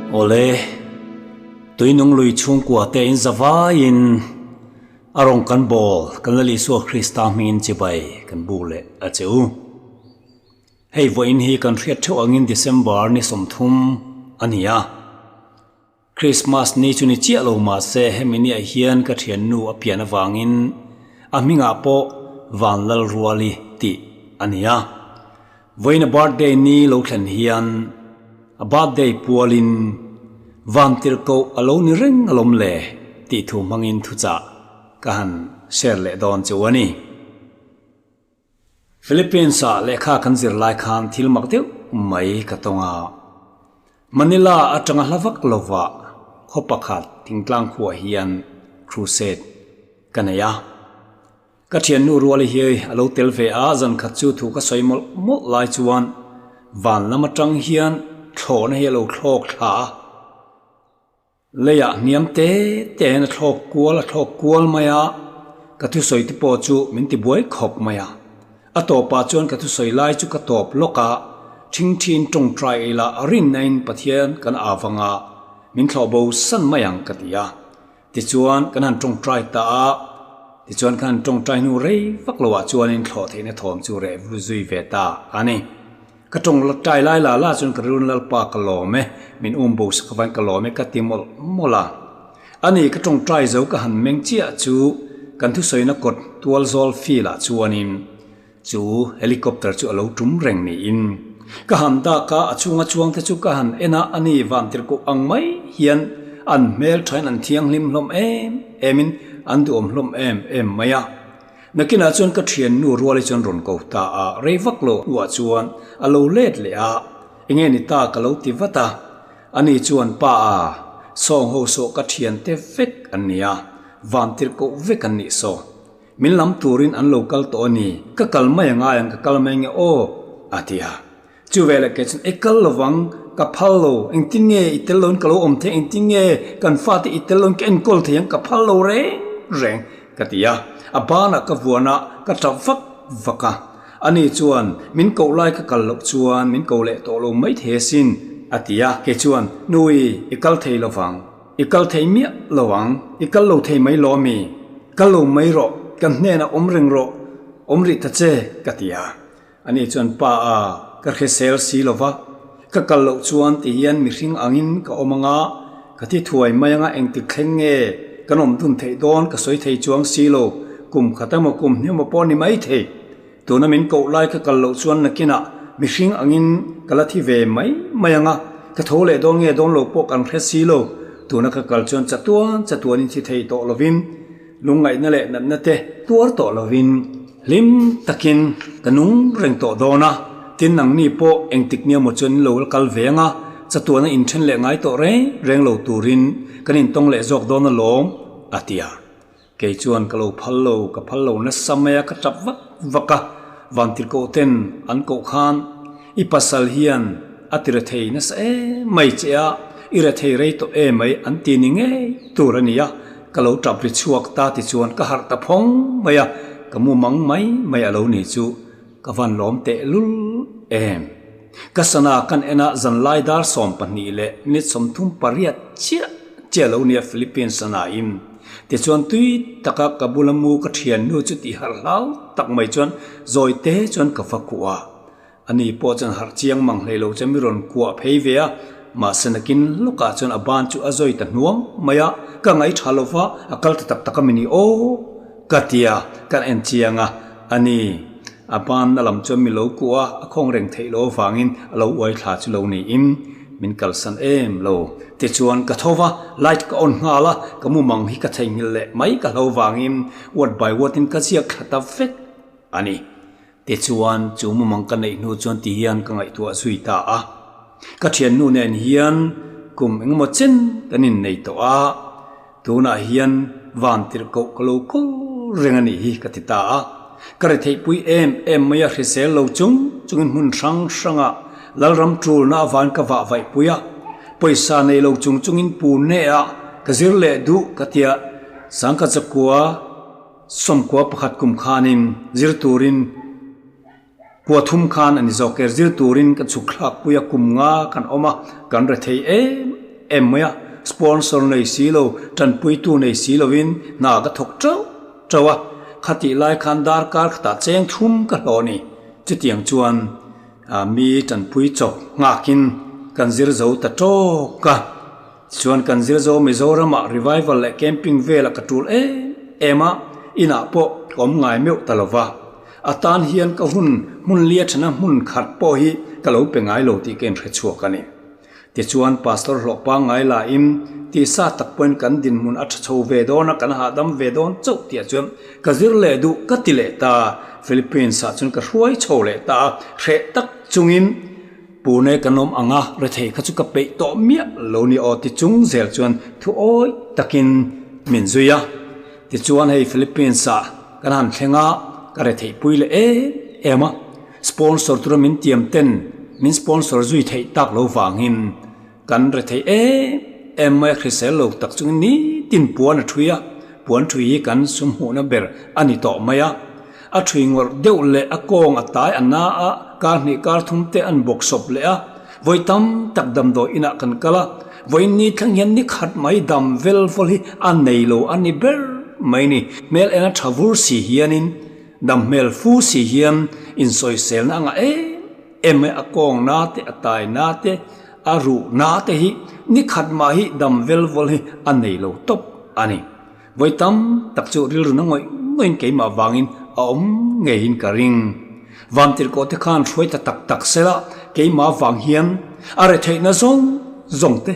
Awle, tuinung lui chhungkua te in zavaiin a rawn kan bawl kan Lal Isua Krista hmingin chibai kan buk leh a che u. Hei vawiin hi kan hriat theuh angin December ni 30 a ni a. Christmas ni chu ni chiah lo mahse hemi niah hian ka thiannu a pian avangin a hmingah pawh Vanlalruali tih a ni a. Vawiin a birthday ni lo thlen hian a birthday pualin Vantirhkoh a lo ni reng alawm le tih thu hmangin thuchah ka han share leh dawn chu a ni. Philippines-ah lehkha kan zir lai khan thil mak deuh mai ka tawng a. Manila atanga hla vak lovah khaw pakhat thingtlang khuah hian crusade ka nei a. Ka thiannu ruali hi a lo tel ve a, zan khat chu thu ka sawi mawlh mawlh lai chuan van lam atang hian thlawhna hi a lo thlawk thla a. Leiah hniam te te hian a thlawk kual a thlawk kual mai a, ka thusawi te pawh chu min ti buai khawp mai a. A tawpah chuan ka thusawi lai chu ka tawp lawk a, thingthin tawngtai ei lah rinnain Pathian kan avang a, min thlawh bo san mai ang ka ti a. Tichuan kan han tawngtai ta a, tichuan kan han tawngtai hnu rei vak loah chuanin thlawh theihna thawm chu reh zui ve ta a ni. Ka tawng la tai lai la la chuan ka rilru Lalpa ka lawm e, min um bo sak avain ka lawm e ka ti mawlh mawlh a. Ani ka tawng tai zo ka han meng chiah chu kan thusawina kawt tual zawl field ah chuanin chu helicopter chu a lo tum reng niin ka han dak a, a chhunga chuang te chu ka han en a, ani vantirhkoh ang mai hian an hmel thain an thianghlim hlawm em em in an duhawm hlawm em em mai a. Nakinah chuan ka thiannu ruali chuan rawn ko ta a, rei vak lo hnuah chuan a lo let leh a, enge ni ta ka lo ti vat a, ani chuan pa a, sawng ho sawh ka thiante vek an ni a, vantirh koh vek an nih saw, min lam turin an lo kal tawh a ni, ka kal mai a ngai ang ka kal mai nge aw, a ti a. Chu veleh kei chuan i kal lovang, ka phal lo, engtin nge i tel loin ka lo awm thei, engtin nge kan fate i tel loin ka enkawl thei ang, ka phal lo reng reng, ka ti a. A banah ka vuan a, ka tap vak vak a. Ani chuan, Min koh lai ka kal loh chuan min ko leh tawh lo mai thei asin, a ti a. Kei chuan, Nui, i kal thei lovang, i kal thei miah lo ang, i kal lo thei mai lo ami? Kal lo mai rawh, kan hnenah awm reng rawh, awm rih ta che, ka ti a. Ani chuan, Pa a, ka hrisel si lo va, ka kal loh chuan ti hian mihring angin ka awm anga, ka thi thuai mai anga engtik thleng nge kan awm dun theih dawn ka sawi thei chuang si lo, kum khat emaw kum hnih emaw pawh ni mai thei. Tuna min koh lai ka kal loh chuan nakinah mihring angin ka la thi ve mai mai anga, ka tho leh dawn nge dawn lo pawh kan hre si lo, tuna ka kal chuan chatuan chatuanin thi thei tawh lovin, Lungngaihna leh natna te tuar tawh lovin hlim takin ka nung reng tawh dawn a, tin nangni pawh engtik nia maw chuan in lo la kal ve ang a, chatuana inthen leh ngai tawh reng reng lo turin kan intawng leh zawk dawn alawm, a ti a. Kei chuan ka lo phal lo, ka phal lo nasa mai a, ka tap vak vak a, Vantirhkoh ten an koh khan i pasal hian a ti rethei nasa em mai che a, i rethei rei tawh em mai an ti ni ngei tur a ni a, Ka lo tap ri chhuak ta ti chuan ka harh ta phawng mai a, ka mu mang mai mai a lo ni chu ka van lawm teh lul em. Ka sana kan en a zanlai dar 12 leh minute 38 chiah chiah lo nia Philippines sana in tichuan tui taka ka bula mu ka thiannu chu tih harh hlau tak mai chuan zawi te chuan ka va kuah a. Ani pawh chuan harh chiang mang hlei lo chuan mi rawn kuah phei ve a, mahse nakin lawkah chuan a ban chu a zawi ta hnuang mai a, ka ngaih tha lo va, a kal ta tak tak a mi ni aw ka ti a, kan en chiang a, ani a ban na lam chuan mi lo kuah a, a khawng reng theih loh avangin a lo uai thla chu lo niin min kalsan em lo. Tichuan ka tho va, light ka on nghal a, ka mumang hi ka theihnghilh leh mai ka hlo vangin word by word in ka ziak thla ta vek a ni. Tichuan, chu mumang ka neih hnu chuan ti hian ka ngaihtuah zui ta a. Ka thiannu nen hian kum engemaw chen kan innei tawh a, tunah hian van tirhkoh ka lo kawl reng a nih hi ka ti ta a. Ka retheihpui em em mai a hrisel lo chung chungin hmun hrang hrangah Lalram tulna avan ka vah vaihpui a, pawisa nei lo chung chungin Pune ah ka zir leh duh ka tia Sangkachakua, 91 kum khanin zir turin kua thum khan a ni zawk e, zir turin ka chhuk thlak pui a, kum nga kan awm a, kan rethei em em mai a, sponsor nei si lo, tanpuitu nei si lovin hna ka thawk teuh teuh a, khatih lai khan darkar khatah cheng thum ka hlawh a ni. Chutiang chuan mi tanpui chawp nghakin kan zir zo ta tawk a. Tichuan kan zir zo Mizoramah revival leh camping velah ka tul em em a, inah pawh ka awm ngai meuh ta lova. A tan hian ka hun hmun lia thana hmun khat pawh hi ka lo pe ngai lo tih ka inhre chhuak a ni. Tichuan Pastor hlawh pangngai lahin tisa tak pawhin kan dinhmun a tha chho ve dawn a, kan hahdam ve dawn chauh tih ah chuan ka zir leh duh ka ti leh ta. Philippines ah chuan ka hruai chho leh ta a, hreh tak chungin Pune kan awm ang a, rethei kha chu ka peih tawh miah lo ni aw ti chung zel chuan thu awi takin min zui a. Tichuan hei Philippines ah kan han thleng a, ka retheih pui leh em em a, sponsor tura min tiam ten min sponsor zui theih tak lo vangin kan retheih em em mai a, hrisel lo tak chungin nitin puan a thui a, puan thui hi kan sum hmuhna ber a ni tawh mai a. A thui ngawrh deuh leh a kawng a tai a na a, kar hnih kar thum te an bawk sawp leh a, vawi tam tak damdawi inah kan kal a, vawi ni thleng hian ni khat mai dam vel vawl hi a nei lo a ni ber mai ni. Hmel ena tha vur si hianin, dam hmel fu si hian insawiselna a ngah em em mai, a kawng na te, a tai na te, a ruh na te hi ni khat mah hi dam vel vawl hi a nei lo tawp a ni. Vawi tam tak chu rilru na ngawih ngawih in keimah vangin a awm ngeiin ka ring. Vantirhkoh te khan hruai ta tak tak sela keimah vang hian a retheihna zawng zawng te,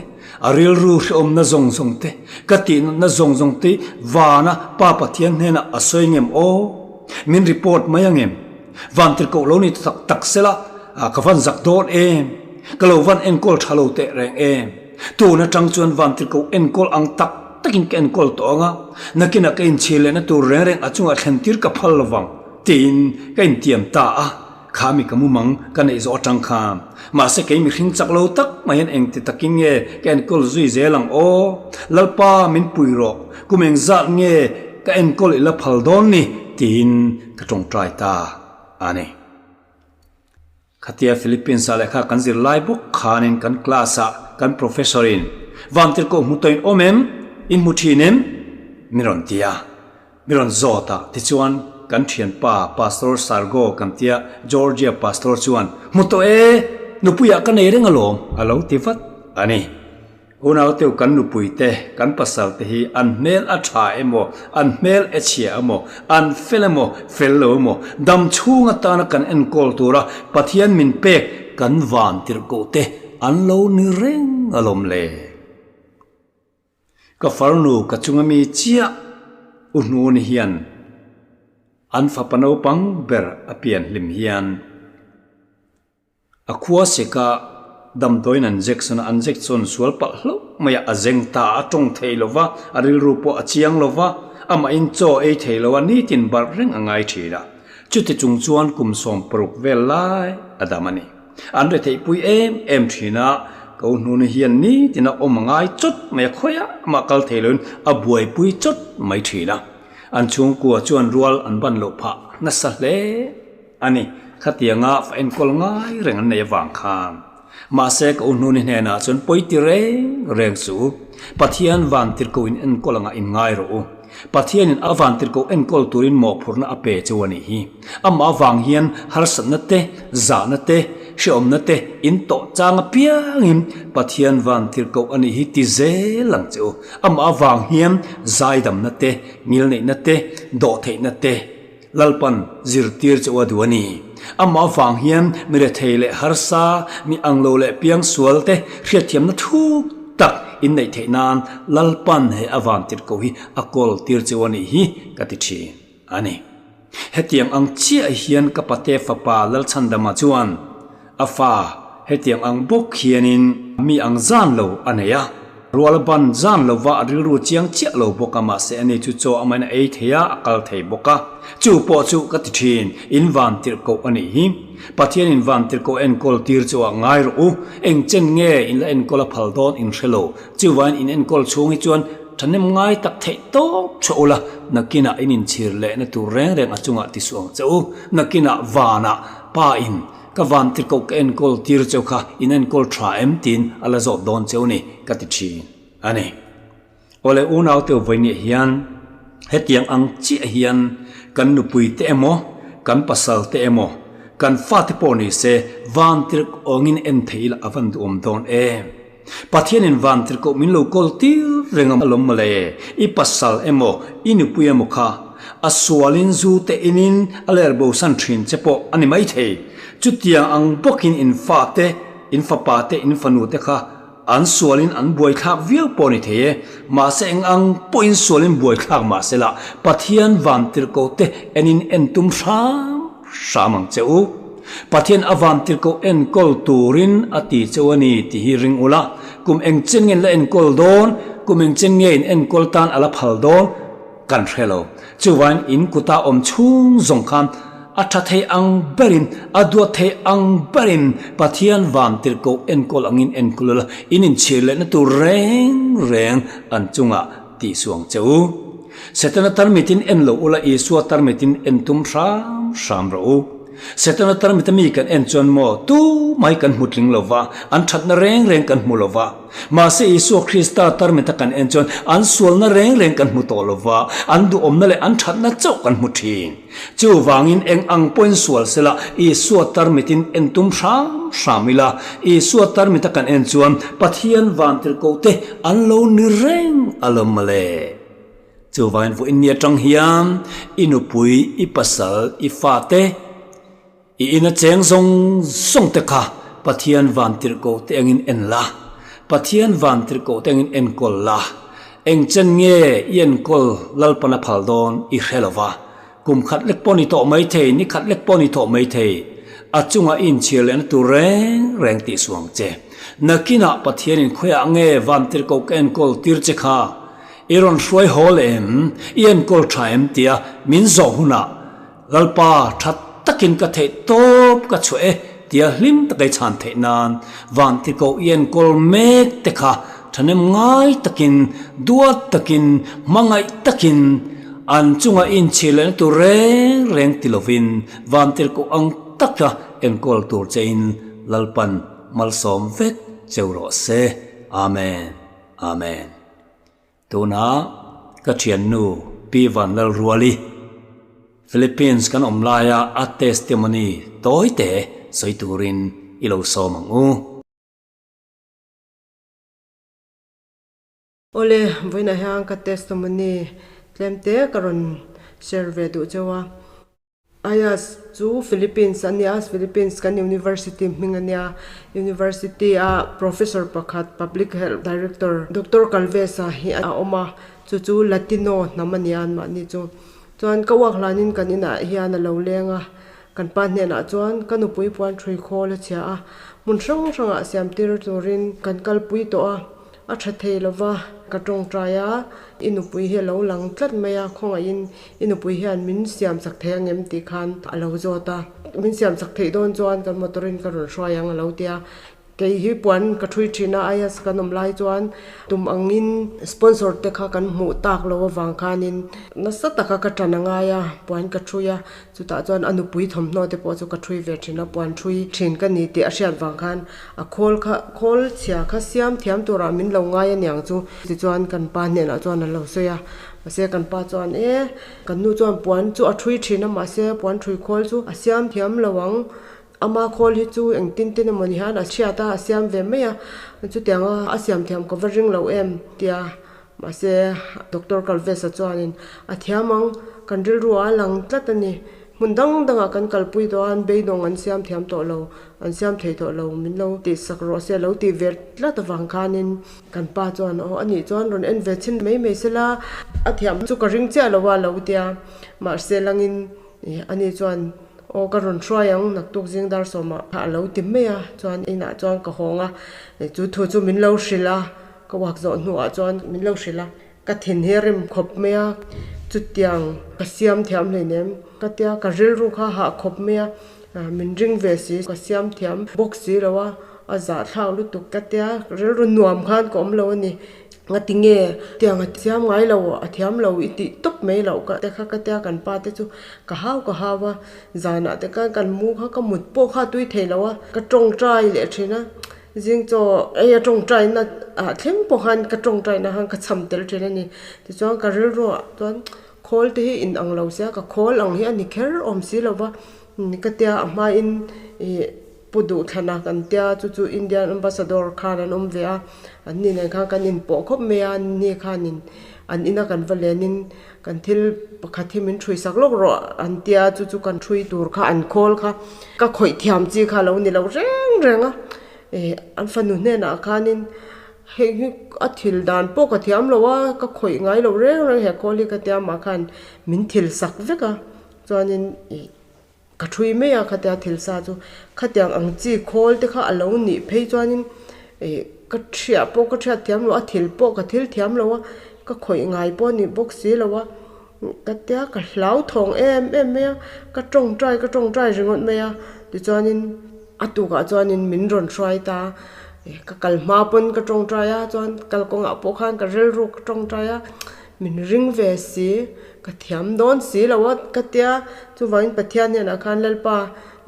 a rilru hrehawmna zawng zawng te, ka tihnatna zawng zawng te vana Pa Pathian hnenah a sawi ngem aw? Min report mai angem? Vantirhkoh lo ni ta tak tak sela ka van zak dawn em? Ka lo van enkawl tha lo teh reng em? Tun atang chuan vantirhkoh enkawl ang tak takin ka enkawl tawh ang a, nakinah ka inchhir lehna tur reng reng a chungah thlen tir ka phal lovang tiin ka intiam ta a, kha mi ka mumang ka neih zawh atang khan. Mahse kei mihring chak lo tak mai hian engti takin nge ka enkawl zui zel ang aw? Lalpa min pui rawh, kum engzat nge ka enkawl ila phal dawn ni? tiin ka tawngtai ta a ni. Khatia Philippines-ah lehkha kan zir lai bawk khanin kan class-ah kan professor-in, Vantirhkoh hmu tawh in awm em? In hmu thin em? Min rawn ti a. Min rawn zawt a. Tichuan, kan thianpa Pastor Sargo kan tia Georgia pastor chuan, Hmu tawh e! Nupuiah ka nei reng alawm, a lo ti vat a ni. Unau teu kan nupui te, kan pasal te hi an hmel a tha emaw, an hmel e chhia emaw, an fel emaw, fel lo emaw, dam chhung atana kan enkawl tura Pathian min pek kan van tirhkoh te an lo ni reng alawm le. Ka farnu ka chunga mi chiah u hnuni hian an fapa naupang ber a pian hlim hian, A khua seka damdawiin an Jackson a, an Jackson sual palh hlauh mai a, a zeng ta a, a tawng thei lo va, a rilru pawh a chiang lo va, amahin chaw ei thei lo a, nitin barh reng a ngai thin a. Chuti chung chuan kum 60 vel lai a dam a ni. An retheihpui em em thin a, ko hnuni hian nitin a awm a ngai chawt mai a, khawiah mah kal thei loin a buaipui chawt mai thin a. An chhungkua chuan rual an ban loh phah nasa hle. A ni, khatianga fa enkawl ngai reng an nei avang khan. Mahse ka u hnuni hnenah chuan pawi ti reng reng chu Pathian vantirhkoh in enkawl anga in ngai rawh u. Pathianin a vantirhkoh enkawl turin mawhphurhna a pe chu a nih hi. Amah avang hian harsatna te, zahna te, hrehawmna te in tawh chang apiangin Pathian vantirhkoh a nih hi ti zel ang che u. Amah avang hian zaidamna te, ngilneihna te, dawhtheihna te, Lalpan zirtir che u a duh a ni. Amah avang hian mi rethei leh harsa, mi anglo leh piangsual te hriatthiamna thuk tak in neih theih nan Lalpan he a vantirhkoh hi a kawl tir che u a nih hi ka ti thin a ni. Hetiang ang chiah hian ka pate fapa Lalchhandama chuan A fa, hetiang ang bawk hianin mi ang zan lo a nei a. Rual a ban zan lova a rilru chiang chiah lo bawk a, mahse ani chu chaw amahin a ei thei a, a kal thei bawk a. Chu pawh chu ka ti thin, in van tirh koh a nih hi. Pathian in van tirh koh enkawl tir chu ah ngai rawh u. Eng chen nge in la enkawl a phal dawn in hre lo. Chuvain in enkawl chhung hi chuan thahnem ngai tak theih tawp chhuah ula, nakinah in inchhir lehna tur reng reng a chungah ti suh ang che u. Nakinah vanah Pa in. Ka vantirhkoh ka enkawl tir cheu kha in enkawl tha em tiin a la zawt dawn cheu ni ka ti thin a ni. Awle unaute vawinia hian hetiang ang chiah hian kan nupui te emaw, kan pasal te emaw, kan fate pawh ni se vantirh awngin en thei ila a van duhawm dawn em. Pathianin vantirhkoh min lo kawl tir reng a lawm mawle, i pasal emaw i nupui emaw kha a sualin zu te inin a ler bosan thin che pawh a ni maithei. Chutiang ang bawkin in fate, in fapa te, in fanu te kha An sualin an buaithlak viau pawh a ni thei e, mahse eng ang pawhin sualin buaithlak mah se lah Pathian vantirhkoh te enin en tum hram hram ang che u. Pathian a vantirhkoh enkawl turin a ti cheu a ni tih hi ring ula, kum eng chen nge in la enkawl dawn, kum eng chen nge in enkawl tan a la phal dawn kan hre lo. Chuvain in kuta awm chhung zawng khan a tha thei ang berin, a duat thei ang berin Pathian vantirhkoh enkawl angin enkawl ula, in inchhir lehna tur reng reng an chungah tih suang che u. Setana tarmitin en lo ula, Isua tarmitin en tum hram hram rawh u. Setana tarmita mi kan en chuan maw tu mai kan hmu tling lo va, an thatna reng reng kan hmu lo va. Mahse Isua Krista tarmita kan en chuan an sualna reng reng kan hmu tawh lo va, an duhawmna leh an thatna chauh kan hmu thin. Chuvangin eng ang pawhin sual sela Isua tarmitin en tum hram hram ila, Isua tarmita kan en chuan Pathian vantirhkohte an lo ni reng alawm mawle. Chuvangin vawiin ni atang hian i nupui, i pasal, i fate, i ina cheng zawng zawng te kha Pathian vantirhkoh te angin en la, Pathian vantirhkoh te angin enkawl la. Eng chen nge i enkawl Lalpan a phal dawn i hre lo va, kum khat lek pawh ni tawh mai thei, ni khat lek pawh ni tawh mai thei, a chungah i inchhir lehna tur reng reng tih suang che. Nakinah Pathianin khawiah nge vantirhkoh ka enkawl tir che kha? I rawn hruai hawl em? I enkawl tha em? tia min zawh hunah, Lalpa, tha takin ka theih tawp ka chhuah e tia hlim taka i chhan theih nan Vantikoh i enkawl mek te kha thahnem ngai takin, duat takin, hmangaih takin an chunga i inchhir lehna tur reng reng ti lovin Vantirhkoh ang taka enkawl tur chein Lalpan malsawm vek cheu rawh se. Amen. Amen. Tuna ka thiannu Pi Vanlalruali, Philippines kan awm laia a testimony tawi te sawi turin i lo sawm ang u. Awle, vawiinah hian ka testimony tlem te ka rawn share ve duh cheu a. Ayas chu Philippines a nia, Philippines kan University hming a nia. University a Professor pakhat Public Health Director Doctor Calvez-a hi a awm a, chu chu Latino hnam a nia anmahni chu. Chuan ka uak hlanin kan inah hian a lo leng a, kan pa hnenah chuan ka nupui puan ṭhui khawl a chhia a, hmun hrang hrangah siamtir turin kan kalpui tawh a. A tha thei lova, ka tawngtai a, i nupui hi a lo lang tlat mai a, khawngaihin i nupui hian min siam chak thei ang em tih khan a lo zawt a, min siam chak theih dawn chuan kan motor in ka rawn hruai ang a lo ti a, kei hi puan ka thui thin a, IS kan awm lai chuan tum angin sponsor te kha kan hmuh tak lo avang khanin nasa taka ka tan a ngai a, puan ka thui a, Chutah chuan a nupui thawmhnaw te pawh chu ka thui ve thin a, puan thui thin ka ni tih a hriat vang khan a khawl kha khawl chhia kha siam thiam turah min lo ngai a niang chu. Tichuan kan pa hnenah chuan a lo sawi a, mahse kan pa chuan e kan nu chuan puan chu a thui thin a mahse puan thui khawl chu a siam thiam lo ang, ama khawl hi chu engtin tin emaw ni hian a chhiat a, a siam ve mai a, chutianga a siam thiam ka va ring lo em tia Mahse, Doctor Calves-a chuanin a thiam ang, kan rilru ah a lang tlat a ni. Hmun dang dangah kan kalpui tawh a, an beidawng an siam thiam tawh lo, an siam thei tawh lo, min lo tihsak rawh se a lo tih ve tlat avang khanin kan pa chuan aw anih chuan rawn en ve chhin mai mai sela, a thiam chu ka ring chiah lo a lo tia. Mahse langin ani chuan aw ka rawn hruai ang naktuk zing dar sawmah a lo ti mai a, chuan inah chuan ka hawng a, chu thu chu min lo hrilh a. Ka uak zawh hnuah chuan min lo hrilh a, ka thin hi a rim khawp mai a, chutiang ka siam thiam hleinem ka tia ka rilru kha hah khawp mai a, min ring ve si ka siam thiam bawk si lo a, A zahthlak lutuk ka tia, rilru nuam khan ka awm lo a ni. Ngati nge tiang a thiam ngai lo, a thiam lo i tih tawp mai loh ka te kha ka tia kan pa te chu ka hau ka hau a, zanah te khan kan mu kha ka mut pawh kha a tui thei lo a, ka tawngtai leh thin a, zing chaw ei a tawngtai na ah thleng pawh khan ka tawngtai na khan ka cham tel thin a ni. Tichuan ka rilru ah chuan khawl te hi in ang lo sia ka khawl ang hi a ni kher awm si lo va, ka tia a hmain ih. Pu Duhthlanah kan tia chu chu Indian Ambassador khan an awm ve a, an ni nen khan kan inpawh khawp mai a, ni khanin an ina kan va lenin kan thil pakhat hi min ṭhuisak lawk rawh an tia chu chu kan ṭhui tur kha an khawl kha ka khawih thiam chi kha lo ni lo reng reng a, eh an fanu hnenah khanin hei hi a thil dan pawh ka thiam lo a, ka khawih ngai lo reng reng he khawl hi ka tia mah khan min thil sak vek a, chuanin ih. Ka thui mai a khatia thil sa chu khatiang ang chi khawl te kha a lo nih phei chuanin ih ka thiah pawh ka thiat thiam lo a thil pawh ka thil thiam lo a ka khawih ngai pawh a nih bawk si lo a ka tia ka hlau thawng em em mai a ka tawngtai ka tawngtai ringawt mai a tichuanin a tukah chuanin min rawn hruai ta ih ka kal hma pawn ka tawngtai a chuan kalkawngah pawh khan ka rilru ka tawngtai a. Min ring ve si, ka thiam dawn si lo a ka tia, chuvangin Pathian hnenah khan Lalpa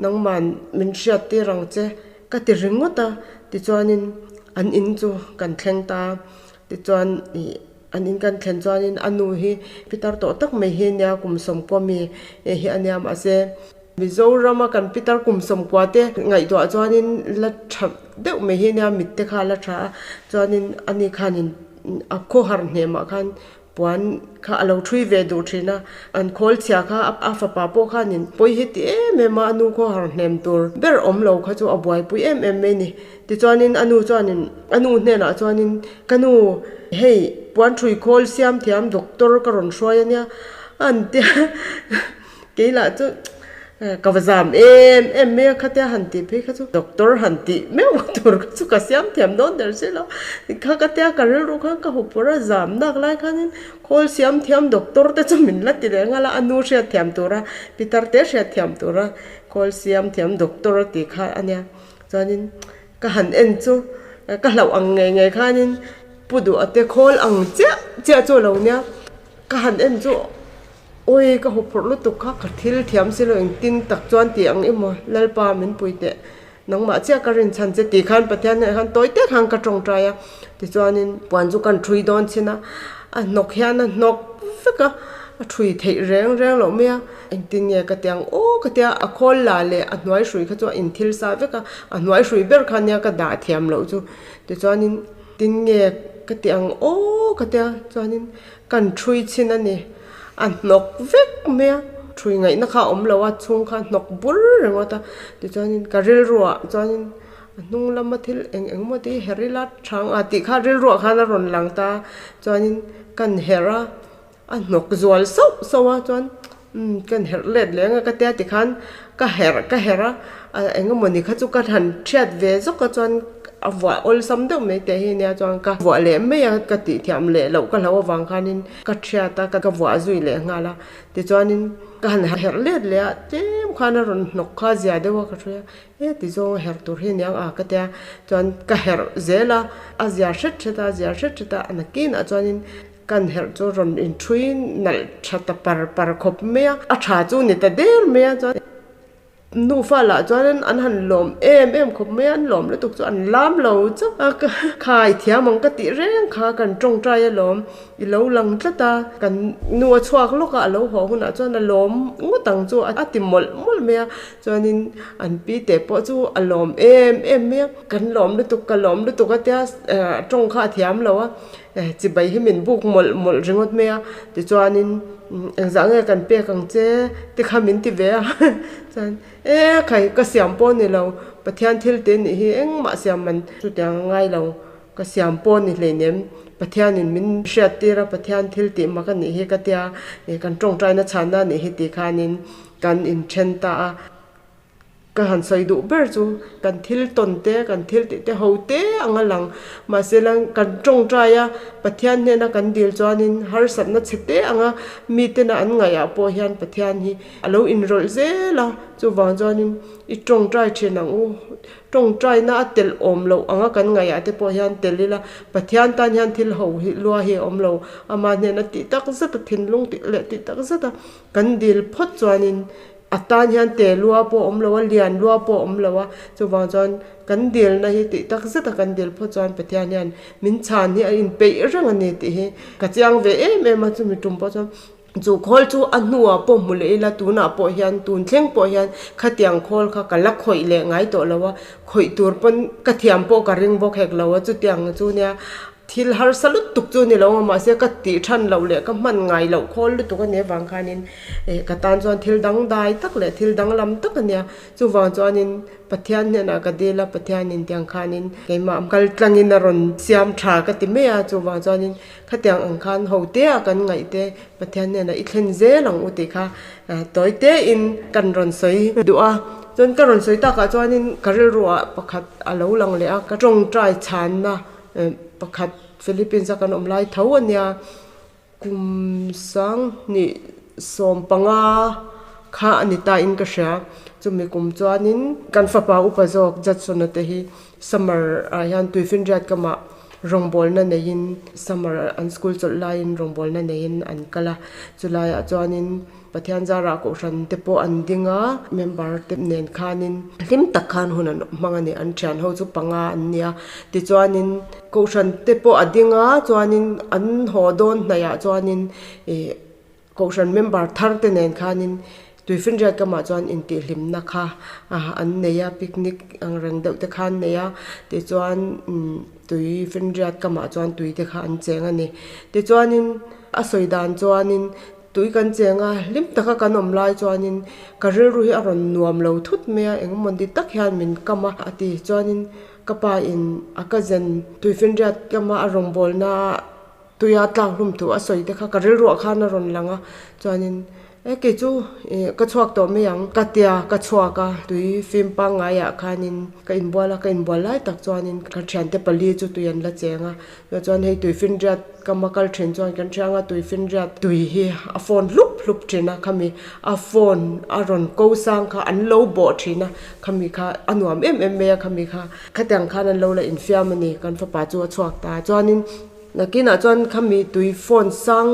nangman min hriat tir ang che ka ti ringawt a, tichuanin an in chu kan thleng ta, tichuan ih an in kan thlen chuanin a nu hi pitar tawh tak mai hi ania kum sawmkua mi hi ania mahse Mizorama kan pitar kum sawmkua te ngaihtuah chuanin la tha deuh mai hi ania mit te kha a la tha a, chuanin ani khanin A khawhar hnemah khan puan kha a lo thui ve duh thin a, an khawl chhia kha a fapa pawh khanin pawi hi ti em em a, a nu khawhar hnem tur ber awm lo kha chu a buaipui em em mai a ni. Tichuanin a nu chuanin a nu hnenah chuanin ka nu hei puan thui khawl siam thiam doctor ka rawn hruai a nia an ti a, Keilah chu ka va zam em em mai a, khatia han tih phei kha chu doctor han tih meuh tur kha chu ka siam thiam dawn der si lo. Kha katia ka rilru khan ka hupur a zam nak lai khanin khawl siam thiam doctor te chu min la ti leh nghal a, a nu hriat thiam tura pitar te hriat thiam tura khawl siam thiam doctor a tih kha a nia. Chuanin ka han en chu ka hlauh ang ngei ngei khanin pu duh a te khawl ang chiah chiah chu a lo nia, ka han en chu. Awi ka huphurh lutuk kha ka thil thiam si lo engtin tak chuan tih ang emaw Lalpa min pui teh nangmah chiah ka rin chhan che tih khan Pathian hnenah khan tawi tek khan ka tawngtai a tichuanin puan chu kan thui dawn chin a a hnawk hian a hnawk vek a a thui theih reng reng loh mai a engtin nge ka ti ang aw ka tia a khawl la leh a hnuai hrui kha chu a inthil sa vek a a hnuai hrui ber kha nia ka dah thiam loh chu tichuanin tin nge ka ti ang aw ka tia chuanin Kan thui chhin a ni. A hnawk vek mai a, thui ngaihna kha a awm lo a, chhung kha a hnawk bur ringawt a. Tichuanin ka rilruah chuanin a hnung lama thil eng eng maw te hi her ila chhang a tih kha rilruah khan a rawn lang ta a. Chuanin kan herh a, a hnawk zual sauh sauh a chuan umm kan herh let leh ang a ka tia tikhan ka herh ka herh a, eng emawni kha chu ka han thiat ve zawk a chuan a vuah awlsam deuh mai teh hi ania chuan ka vuah leh mai a ka tih thiam leh loh ka hlo avang khanin ka thiat a ka vuah zui leh nghal a tichuanin ka han herh let leh a tlem khan a rawn hnawk kha zia deuh a ka hria e ti zawng a herh tur hi aniang a ka tia chuan ka herh zel a a zia hret hret a a zia hret hret a a nakinah chuanin Kan herh chu rawn inthui nalh tha ta par par khawp mai a, a tha chu ni ta der mai a chuan nufa lah chuan an han lawm em em khawp mai a, an lawm lutuk chu an lam lo chauh a, khai thiam ang ka tih reng kha kan tawngtai alawm i lo lang tlat a, kan nu a chhuak lawk a, a lo haw hunah chuan a lawm ngawt ang chu a ti mawlh mawlh mai a, chuanin an pi teh pawh chu a lawm em em mai a, kan lawm lutuk ka lawm lutuk a tia tawng kha a thiam lo a. Chibai hi min buk mawlh mawlh ringawt mai a, tichuanin engzah nge kan pek ang che te kha min ti ve a, chuan e khai ka siam pawh a ni lo, Pathian thil te nih hi engmah siam man chutiang a ngai lo, ka siam pawh a ni hleinem, Pathianin min hriat tir a, Pathian thil tih mak a nih hi ka tia, kan tawngtaina chhanna a nih hi tih khanin kan inthen ta a. Ka han sawi duh ber chu kan thil tawn te, kan thil tih te ho te anga lang. Mahse la kan tawngtai a, Pathian hnena kan dil chuanin harsatna chhe te anga mitena an ngaihah pawh hian Pathian hi a lo inrawlh zel a, chuvang chuanin i tawngtai thin ang u. Tawngtaina a telh awm loh anga kan ngaihah te pawh hian tel ila, Pathian tan hian thil ho hi lua hi a awm lo. Amah hnena tih tak zeta thinlung tih leh tih tak zeta kan dil phawt chuanin A tan hian te lua pawh a awm lo a, lian lua pawh a awm lo a, chuvang chuan kan dilna hi tih tak zeta kan dil phawt chuan Pathian hian min chhan hi a inpeih reng a ni tih hi ka chiang ve em em a, chumi tum pawh chuan chu khawl chu a hnuah pawh hmu leh ila tunah pawh hian tun thleng pawh hian khatiang khawl kha ka la khawih leh ngai tawh lo a, khawih tur pawn ka thiam pawh ka ring bawk hek lo a, chutiang chu nia Thil harsa lutuk chu ni lo a, mahse ka tih than loh leh ka hman ngai loh khawl lutuk a nih avang khanin eh ka tan chuan thil dangdai tak leh thil danglam tak a nia. Chuvang chuanin Pathian hnenah ka dil a, Pathianin tiang khanin keimah kal tlangin a rawn siam tha ka ti mai a, chuvang chuanin khatiang ang khan ho te a kan ngaih te Pathian hnenah i thlen zel ang u tih kha tawi tein kan rawn sawi duh a. Chuan ka rawn sawi takah chuanin ka rilruah pakhat a lo lang leh a, ka tawngtai chhanna Pakhat Philippines a kan awm lai tho a nia, kum sanghnih 15 kha a ni ta in ka hria. Chumi kum chuanin kan fapa upa zawk Judson-a te hi summer ah hian Tuifinriat kamah rawngbawlna neiin summer an school chawlh laiin rawngbawlna neiin an kal a. Chulaiah chuanin Pathian zarah kohhran te pawh an ding a, member te nen khanin hlim tak khan hun an hmang a ni, an thian ho chu panga an nia. Tichuanin kohhran te pawh a ding a, chuanin an haw dawn hnaihah chuanin ih kohhran member thar te nen khanin Tuifinriat kamah chuan intihhlimna kha an nei a, picnic ang reng deuh te kha an nei a, tichuan umm Tuifinriat kamah chuan tui te kha an cheng a ni. Tichuanin a sawi dan chuanin. Tui kan cheng a, hlim taka kan awm lai chuanin ka rilru hi a rawn nuam lo thut mai a, engemaw ni tak hian min kam a, a ti. Chuanin ka pa in a cousin Tuifinriat kama a rawngbawlna tuia tlak hlum thu a sawi te kha ka rilruah khan a rawn lang a, chuanin e kei chu ka chhuak tawh mai ang ka tia ka chhuak a, tui fim pangngaiah khanin ka inbual a, ka inbual lai tak chuanin ka thiante pali chu tui an la cheng a, Chuan hei tuifinriat kama kal thin chuan kan hria anga tuifinriat tui hi a phone hlup hlup thin a, khami a phone a rawn ko sang kha an lo bawh thin a, khami kha a nuam em em mai a khami kha khatiang khan an lo la infiam a ni kan fapa chu a chhuak ta chuanin nakinah chuan khami tui phone sang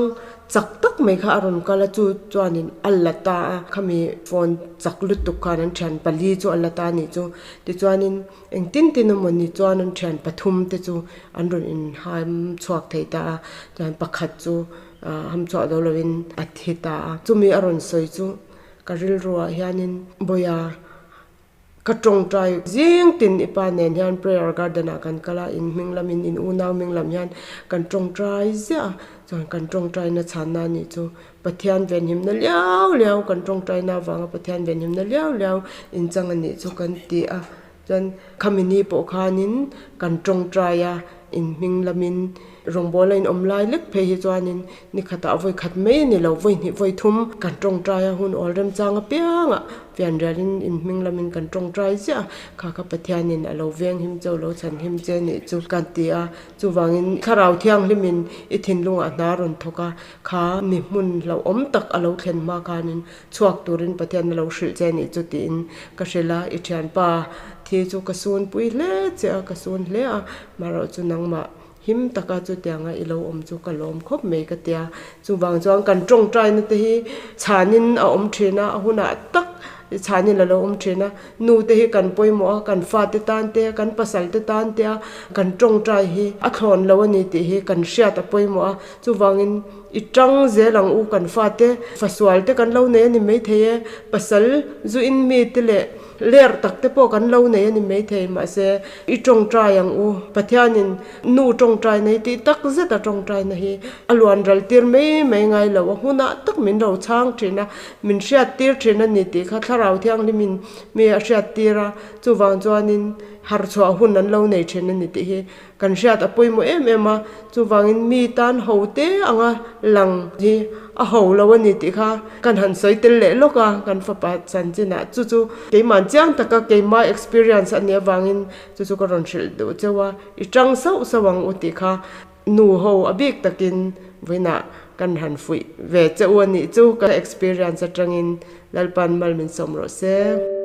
Chak tak mai kha a rawn kal a, chu chuanin a la ta a, khami phone chak lutuk khan an thian pali chu a la ta a nih chu. Tichuanin engtin tin emaw ni chuan an thian pathum te chu an rawn inham chhuak thei ta a, chuan pakhat chu ham chhuah zo lovin a thi ta a. Chumi a rawn sawi chu ka rilruah hianin Bawiha Ka tawngtai zing tin i pa nen hian prayer garden ah kan kal a, in hming lam in in unau hming lam hian kan tawngtai ziah a, chuan kan tawngtai na chhanna anih chu Pathian venhimna liau liau kan tawngtai na avanga Pathian venhimna liau liau inchang anih chu kan ti a, chuan khami ni pawh khanin kan tawngtai a, in hming lamin Rawngbawla in awm lai lek phei hi chuanin ni khatah vawi khat mai a ni lo, vawi hnih vawi thum kan tawngtai a, hun awl remchang apiangah fianrialin in hming lamin kan tawngtai ziah a, kha kha Pathianin a lo veng him che u, lo chhan him che nih chu kan ti a, chuvangin Thlarau Thianghlimin i thinlungah hna rawn thawk a, kha mi hmun hlauhawm tak a lo thlen hma khanin chhuak turin Pathian a lo hrilh che nih chu tiin ka hrilh a, i thianpa thi chu ka sunpui hle che a, ka sun hle a, marawh chu nangmah Him taka chutianga i lo awm chu ka lawm khawp mai ka tia. Chuvang chuan kan tawngtaina te hi chhanin a awm thin a, a hunah tak chhanin a lo awm thin a. Nu te hi kan pawimawh a, kan fate tan te, kan pasal te tan te a kan tawngtai hi a thlawn lo a ni tih hi kan hriat a pawimawh a. Chuvangin i tang zel ang u kan fate fasual te kan lo nei a ni maithei e, pasal zu in mi te leh Ler tak te pawh kan lo nei a ni maithei, mahse i tawngtai ang u. Pathianin nu tawngtai nei tih tak zet a tawngtaina hi a luan ral tir mai mai ngai lo, a hunah tak min ro chhang thin a, min hriat tir thin a ni tih kha Thlarau Thianghlimin mi a hriat tir a, chuvang chuanin harchhuah hun an lo nei thin a ni tih hi kan hriat a pawimawh em em a, chuvangin mi tan ho te anga lang hi. A ho lo a ni tih kha kan han sawi tel leh lawk a, kan fapa chanchinah chu chu keima'n chiang taka keima experience a nih avangin chu chu ka rawn hrilh duh cheu a, i tang sauh sauh ang u tih kha nu ho a bik takin vawiinah kan han fuih ve che u a nih chu ka experience atangin Lalpan mal min sawm rawh se.